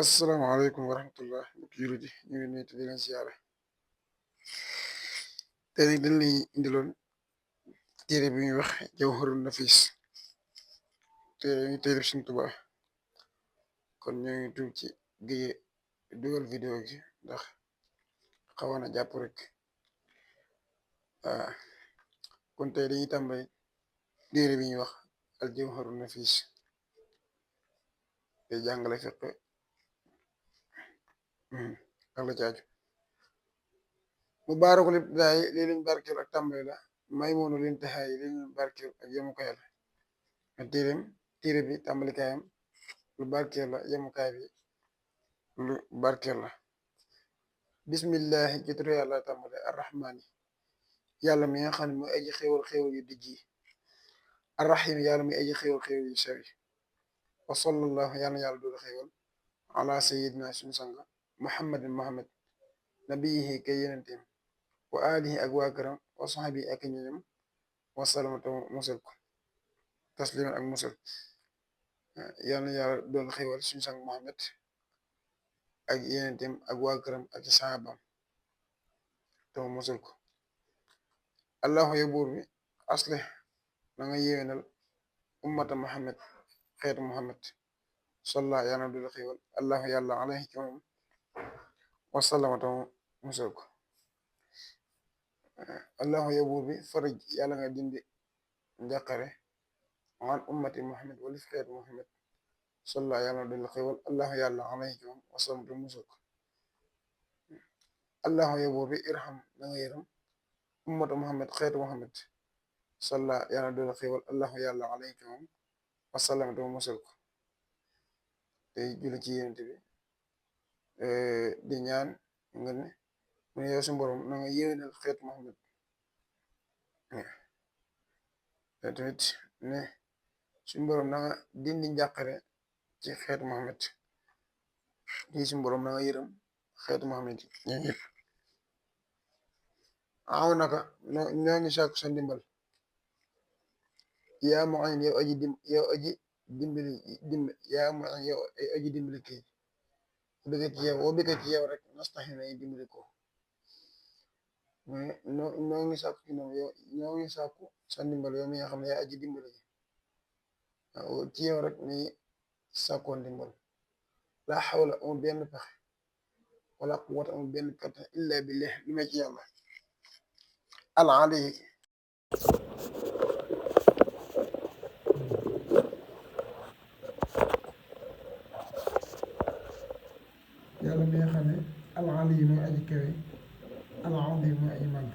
asalaamaaleykum wa rahmatullah mbokki jullit yi ñu ngi nuyu te di leen siyaare tey nag dañ lay indiloon téere bi ñuy wax Jawharun Nafis téere Sëriñ Tuubaa kon ñoo ngi tuub ci géye dugal vidéo gi ndax xawoon a jàpp rek kon tey dañuy tàmbali téere bi ñuy wax al Jawharun Nafis te jàngale fiq ak la caaju mubaarakul ibtidaay lii luñ barkeel ak tàmbali la maymuunu lintihaay lii luñ barkeel ak yemukaay la téere bi tàmbalikaayam lu barkeel la yemukaay bi lu barkeel la bismillahi ci turu yàlla tàmbale arrahmaani yàlla mi nga xam ne mooy aji xéwal xéwal yu dijj yi arrahim yàlla muy aji xéwal xéwal yu sew yi wa sallallahu yàlla na yàlla doolu xéwal ala sayidina suñu sang muhammadin muhammad nabiyihi kay yenenteem wa alihi ak waa këram wa saxabi ak ñoñam wa salamata musal ko tasliman ak musal yàlla na yàlla doolu xéwal suñu sang muhammad ak yenenteem ak waa këram ak saxaabam te mu musal ko allahu ya buur bi aslih na nga yéwénal ummata muhammad xeetu muhammad salla yàlla na doolu xéwal allahu yàlla alayhi ci moom wasalaama te mu musal ko allahu ya buur bi faraj yàlla nga dindi njàqare an ummati muhammad walif xeetu muhammad salla yàlla na doolu xéwal allahu yàlla alayhi ci moom wasalaama te mu musal ko allahu ya buur bi irham na nga yërëm ummata muhammad xeetu muhammad salla yàlla na doolu xéwal allahu yàlla alayhi ci moom wasalaama te mu musal ko tey julli ci yonent bi di ñaan nga ne mu ne yow suñu borom na nga yéwénal xeetu muhammad te tamit ne suñu borom na nga dindi njàqare ci xeetu muhammad di suñu borom na nga yërëm xeetu muhammad yi ñoo ñëpp aw naka ñoo ngi sàkku sa ndimbal yaa mu'in yow aji dimbali yaa mu'in yow aji dimbali kay woo bi ci yow rek nastaxin nañu dimbali ko mais ñoo ngi sàkku ci ñoom yow ñoo ngi sàkku sa ndimbal yow mi nga xam ne yaa aji dimbali ci yow rek ni sàkkoon ndimbal laa xawla amul benn pexe wala quwwata amul benn kattan illa billah li ma ci yàlla al ali yàlla mi nga xam ne al ali yi mooy aji kawe al azim mooy aji màgg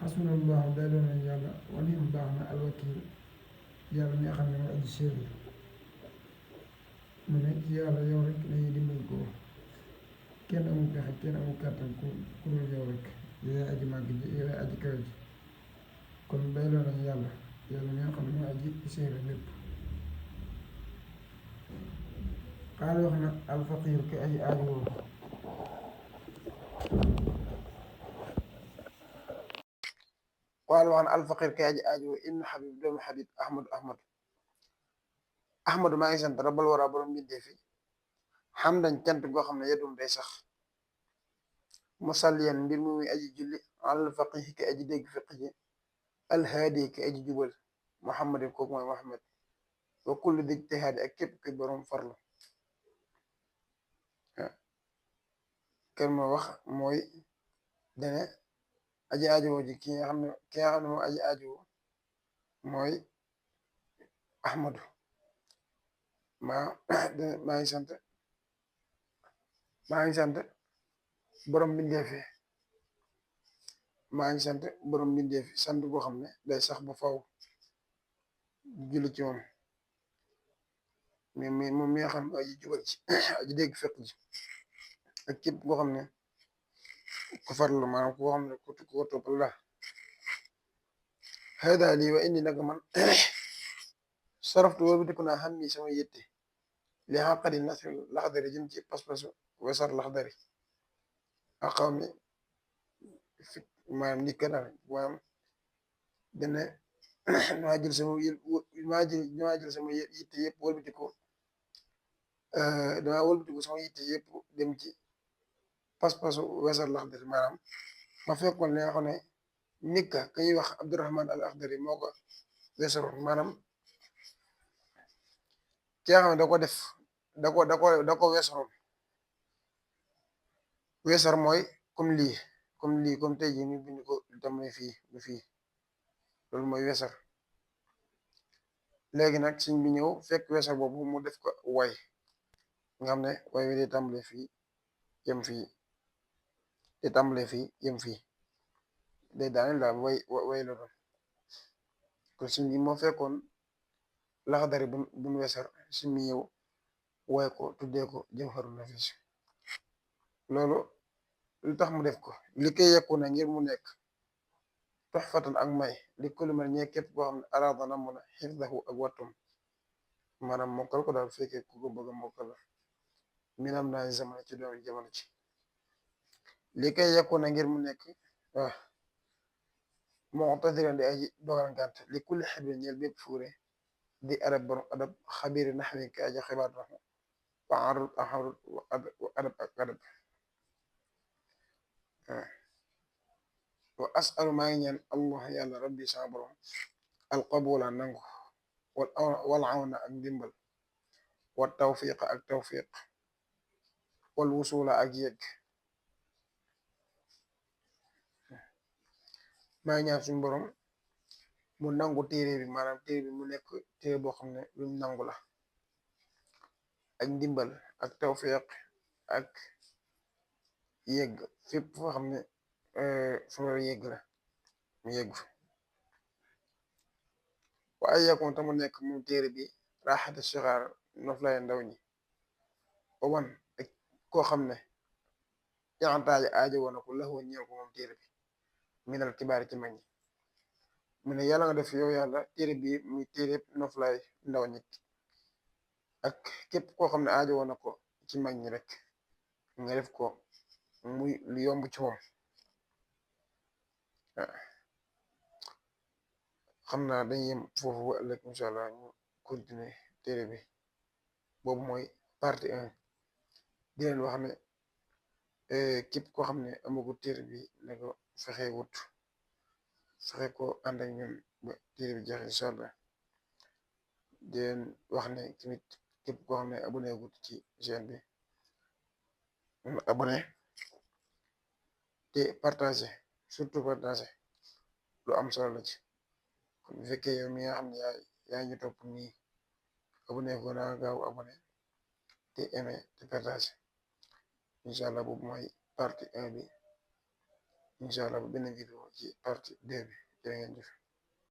xasbunallahu day doon nañ yàlla wala mu baax na alwakil yàlla mi nga xam ne mooy aji seetlu mu ne ci yàlla yow rek lañuy dimbali ko kenn amul pexe kenn amul kàttan ku dul yow rek yow aji màgg ji yow aji kawe ji kon day doon nañ yàlla yàlla mi nga xam ne mooy aji seetlu lépp xaal wax na alfaqir ki aji aajowoo qaal wax na alfaqir ki aji aajowoo ibnu xabib doomu xabib ahmadu maa ngi sant rabal wara borom mbindee fi xam dañ cant goo xam ne yedum day sax musalliyan mbir mu muy aji julli alal faqih ki aji dégg fiq ji alhaadi ki aji jubal muhammadin kooku mooy muhammad wa kulli di ijtihaadi ak képp ki borom farlu kenn ma wax mooy dane aji aajowoo ji ki nga xam ne moom aji aajowoo mooy ahmadu maa ngi sant borom mbindeefi maa ngi sant borom mbindeefi sant boo xam ne day sax ba faw julli ci moom mais moom mi nga xam ne aji jubal ci aji dégg fekk ji ak képp koo xam ne ku farlu maanaam koo xam ne ko toppal la hada lii wa indi nag man saraftu woo bi dëkku naa xam ni sama yette li xaqadi nasr laxdari jëm ci pas-pasu wesar laxdari ak xaw mi fi maanaam nit ka daal maanaam dana damaa jël sama yitte yëpp wëlbati ko damaa wëlbatiku sama yitte yëpp dem ci pas-pasu weesar Laxdari maanaam ma fekkoon ne nga xam ne nikka ka ñuy wax Abdurahman al Akhdari moo ko weesaroon maanaam ki nga xam ne da ko def da ko weesaroon weesar mooy comme tey jii ñu bind ko tamit fii bu fii loolu mooy weesar léegi nag suñ bi ñëw fekk weesar boobu mu def ko way nga xam ne way wi day tàmbale fii yem fii day tàmbale fii yem fii day daaneel daal way la doon kon suñ bi moo fekkoon Laxdari buñ weesar suñ bi ñëw way ko tuddee ko Jawharun Nafis loolu lu tax mu def ko li koy yekku na ngir mu nekk toxfatan ak may li kulli man ñee képp koo xam ne araada na mun a xifdahu ak wattum maanaam mokkal ko daal fekkee ku ko bëgg a mokkal minam naa zamana ci doomi jamono ci li koy yekku na ngir mu nekk waaw moo tadiran di aji dogal ngànt li kulli xibri ñeel bépp fuure di adab borom adab xabiri naxwi ka aji xibaar na wa arut axarut wa adab ak adab wa asalu maa ngi ñaan allah yàlla rabbi sama borom alqabula nangu wal awna ak ndimbal wa tawfiqa ak tawfiq wal wusula ak yegg maa ngi ñaan suñu borom mu nangu téere bi maanaam téere bi mu nekk téere boo xam ne luñ nangu la ak ndimbal ak tawfiq ak yegg fépp foo xam ne fu la yegg la mu yegg fa waaye yakun tamu nekk moom téere bi raaxata sixaar noflaay ndaw ñi owan ak koo xam ne yaxantaaji aajo woona ko laxoo ñeel ko moom téere bi minal kibaari ci mag ñi mu ne yàlla nga def yow yàlla téere bi muy téere noflaay ndaw ñi ak képp koo xam ne aajo woona ko ci mag ñi rek nga def ko muy lu yomb ci moom xam naa dañuy yem foofu ba ëllëg incha allah ñu continuer téere bi boobu mooy partie 1 di leen wax ne képp koo xam ne amagu téere bi ne ko fexe wut fexe ko ànd ak ñun ba téere bi jeex incha allah di leen wax ne tamit képp koo xam ne abonné gut ci chaîne bi abonné te partagé surtout partagé lu am solo la ci kon bu fekkee yow mi nga xam ne yaa ñu topp nii abonné ko naa gaaw abonné te aimé te partagé incha allah boobu mooy partie 1 bi incha allah bu benn vidéo ci partie 2 bi jërë ngeen jëf